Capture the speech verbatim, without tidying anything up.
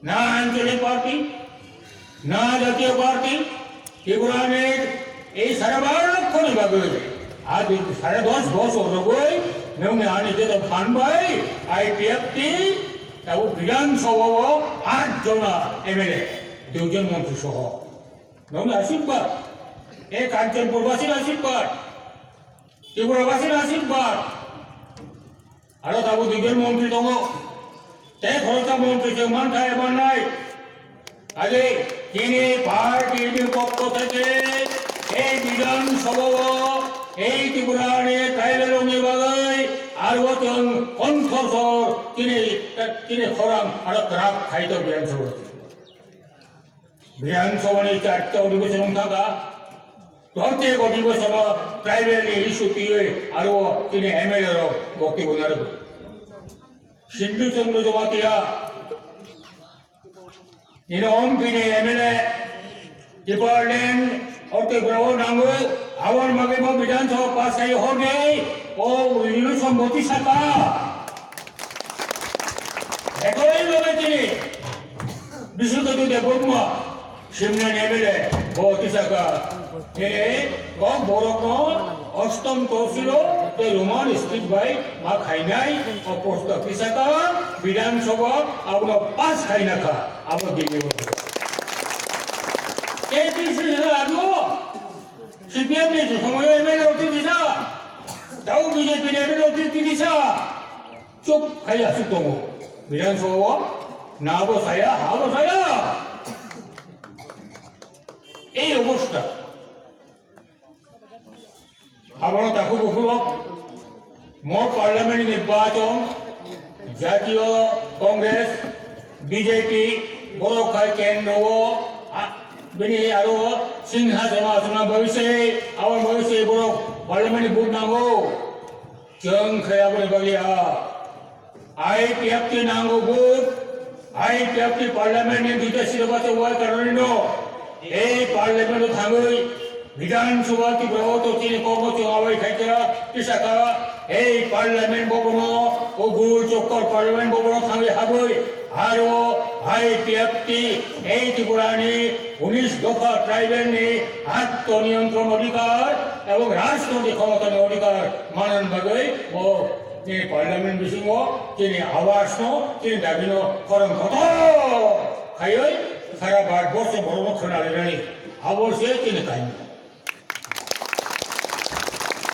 না আঞ্চলিক পার্টি, না জাতীয় পার্টি, ত্রিপুরা নে এই সাড়ে বারো লক্ষ ni bagwi, আর সাড়ে দশ বছর রগই, nung ni ani যেত ফান bai, আইপিএফটি, তাও বিধানসভা ও আট জনা এমএলএ, দুইজন মন্ত্রী সহ। Nung ni আশীর্বাদ, এ কাঞ্চনপুরবাসীর আশীর্বাদ, ত্রিপুরাবাসীর আশীর্বাদ, Aro tabuk duijon montri tongo. Tei khoroksa montri se mantha emanai. Age chini party ni pokho theke ei bidhan sabha o ei Tripura ni tribal rokni bagwi aro chwng kontho sor chini, chini khorang aro kwrak khai tong bidhan sabha o. Bidhan sabha ni charta odhibeshon wngkha kha. Prottek odhibeshon o tribal ni issue twiwi aro chini MLA rok bokti bo narwgo. Sindhu Chandra Jamatia, nini ompi ni MLA, Tipraland, o Tripura o nango, aboni bagwi bo bidhan sabha pass khai horni, o resolution bo tisaka. Ekoi loge chini Biswakoti Debbarma, Simna ni MLA, bo tisaka. Tini Kokborok no ostom tohsil o tei Roman script bai ma khainai o prostab tisaka, bidhan sabha abono pass khaina kha, abo Delhi o. KPCC ni age o CPM ni somoi o MLA rok tisa, tao BJP ni MLA rok tisa. Chup khai ya, chup tongo. Bidhan sabha o na bo saya, ha bo saya. Ei obostha. Abono takhu bukhuk rok, mo parliament ni nirbachon, Jatiyo Congress, BJP, borok khai kendro o, a, bini aro Singhason achana bagwi se, abo bagwi se borok parliament ni vote nango. Chwng khe aboni bagwi ha. IPFT nango vote. IPFT parliament ni duita seat o bacha wai karoni no. Ei parliament o thangwi Bidhan Sabha Tripura o to chini kokno chwng abai khaikha, tisakha, ei parliament bobono, o gul choktor parliament bobono thangwi habwi, aro IPFT, ei Tripura ni unis dopha tribal ni atmo niyantron odhikar ebong rajnoitik khomota ni odhikar manani bagwi bo chini parliament bisingo chini awas no, chini dabi no khorang kotor khaiwi sara Bharat borso borok no khwnalainani abo se chini kainwi.